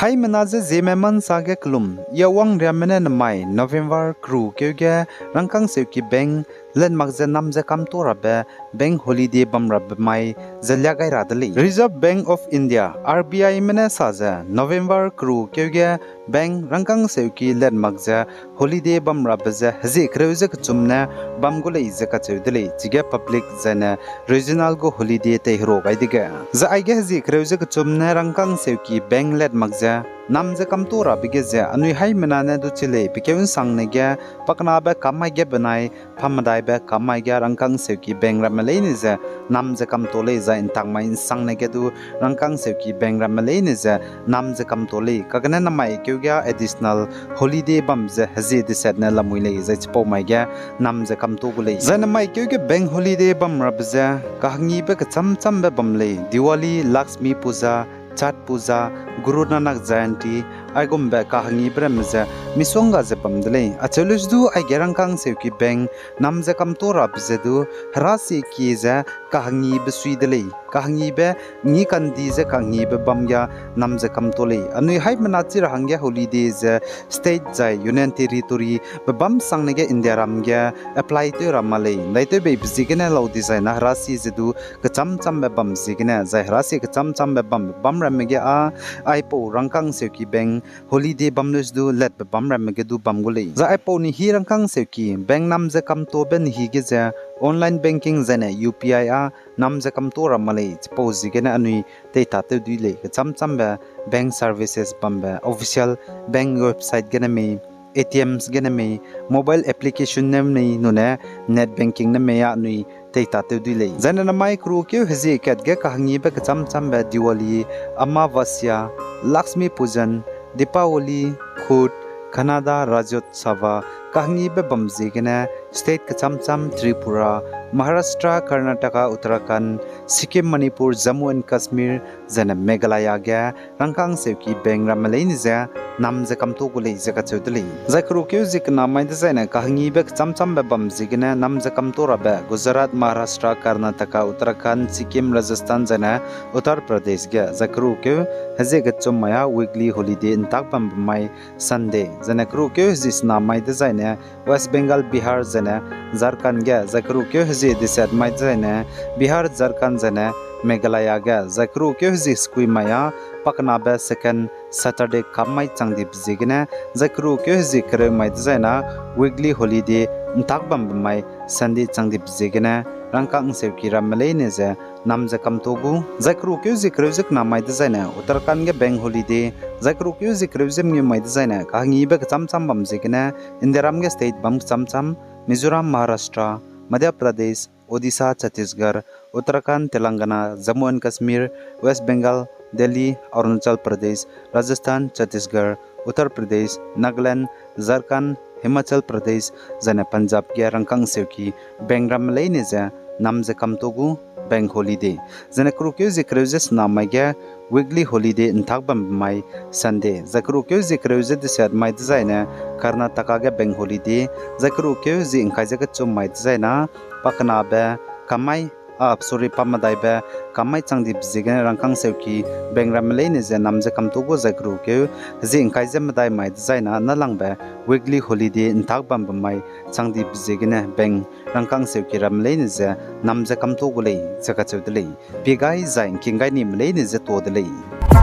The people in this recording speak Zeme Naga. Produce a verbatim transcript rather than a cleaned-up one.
Haimena ze Zeme mansa ge kelum, yawang riamme ne nemai November keru keu ge rangkâng seuki bank let mak ze nam ze kamto rabe bank holiday bam rabe mai ze lia gai ra de lei. Reserve Bank of India, R B I me ne sa ze November keru keu ge bank rangkâng seuki let mak ze holiday bam rabe ze hezie kereu ze kechum ne bam gu lei ze kacheu de lei. Chige public zaine regional gu holiday teiherua gai dege, zai aige hezie kereu ze kechum ne rangkâng seuki bank let mak ze nam ze kamto rabe ge ze anui haimena ne du chi lei, pekeu nsangne ge pakenabe kam mai ge benai pamedaibe kam mai ge rangkâng seuki bank ramme leine ze nam ze kamto lei, zai ntak mai nsangne ge du rangkâng seuki bank ramme leine ze nam ze kamto lei. Kagene namai keu ge additional holiday bam ze hezie deset ne lamui lei, zai chipau mai ge nam ze kamto gu lei. Zai namai keu ge bank holiday bam rabe ze kahangibe kechâm châmbe bam lei: Diwali, Lakshmi Puja, Chhath Puja, Guru Nanak Jayanti, aigumbe kahangibe ramme ze misongga ze bam de lei. Acheu leu du aige rangkâng seuki bank nam ze kamto rabe ze du herasie kie ze kahangibe sui de lei. Kahangibe ngi kandi ze kahangibe bam ge nam ze kamto lei. Anui haimena chi ra hangge holiday ze state zai Union Territory be bam sangne ge Indiaram ge apply tew ra ma lei. Ndaitew beibe ziegene lau dizai na herasie ze du kechâm châmbe bam ziegene, zai herasie kechâm châmbe bambe bam ramme ge â aipau rangkâng seuki bank holiday bam leu du letbe bam ramme ge du bam gu lei. Zai aipau nihi rangkâng seuki bank nam ze kamtobe nihi ge ze online banking zaine U P I â nam ze kamto ra ma lei. Chipau ziegene anui teitatew dui lei, kechâm châmbe bank services bambe official bank website gene mei, A T Ms gene mei, mobile application ne mei, nune net banking ne mei â anui teitatew dui lei. Zaine namai keru keu hezie kat ge kahangibe kechâm châmbe Diwali, Amavasya, Lakshmi Pujan, Deepawali, Chhath, Dhanteras, Rajyotsava kahangibe bam ziegene state kechâm châm Tripura, Maharashtra, Karnataka, Uttarakhand, Sikkim, Manipur, Jammu and Kashmir, zaine Meghalaya ge rangkâng seuki bank ramme leine ze nam ze kamto gu lei ze kacheu de lei. Zai keru keu zie kena mai dezaine kahangibe kechâm châmbe bam ziegene nam ze kamto rabe Gujarat, Maharashtra, Karnataka, Uttarakhand, Sikkim, Rajasthan zaine Uttar Pradesh ge, zai keru keu hezie kechum mai â weekly holiday ntak bambe mai Sunday, zaine keru keu hezie sena mai dezaine West Bengal, Bihar zaine Jharkhand ge, zai keru keu hezie deset mai dezaine Bihar, Jharkhand zaine Meghalaya ge, zai keru keu hezie sekui mai â pakenabe second Saturday kam mai chang dibe ziegene, zai keru keu hezie kereu mai dezaine weekly holiday ntak bambe mai Sunday chang dibe ziegene rangkâng seuki ramme leine ze nam ze kamto gu. Zai keru keu zie kereu ze kena mai dezaine Uttarakhand ge bank holiday, zai keru keu zie kereu ze mengeu mai dezaine kahangibe kechâm châm bam ziegene Indiaram ge state bam kechâm châm Mizoram, Maharashtra, Madhya Pradesh, Odisha, Chhattisgarh, Uttarakhand, Telangana, Jammu and Kashmir, West Bengal, Delhi, Arunachal Pradesh, Rajasthan, Chhattisgarh, Uttar Pradesh, Nagaland, Jharkhand, Himachal Pradesh zaine Punjab ge rangkâng seuki bank ramme leine ze nam ze kamto gu bank holiday. Zaine keru keu zie kereu ze sena mai ge weekly holiday ntak bambe mai Sunday, zai keru keu zie kereu ze deset mai dezaine Karnataka ge bank holiday, zai keru keu zie ngkai ze kechum mai dezaine pakenabe kam mai, a, sorry, pamedaibe kam mai chang dibe ziegene rangkâng seuki bank ramme leine ze nam ze kamto gu. Zai keru keu zie ngkai ze medai mai dezaine nâlangbe weekly holiday ntak bambe mai chang dibe ziegene bank rangkâng seuki ramme leine ze nam ze kamto gu lei ze kacheu de lei. Pie gai zai ngking gai nime leine ze tuâ de lei.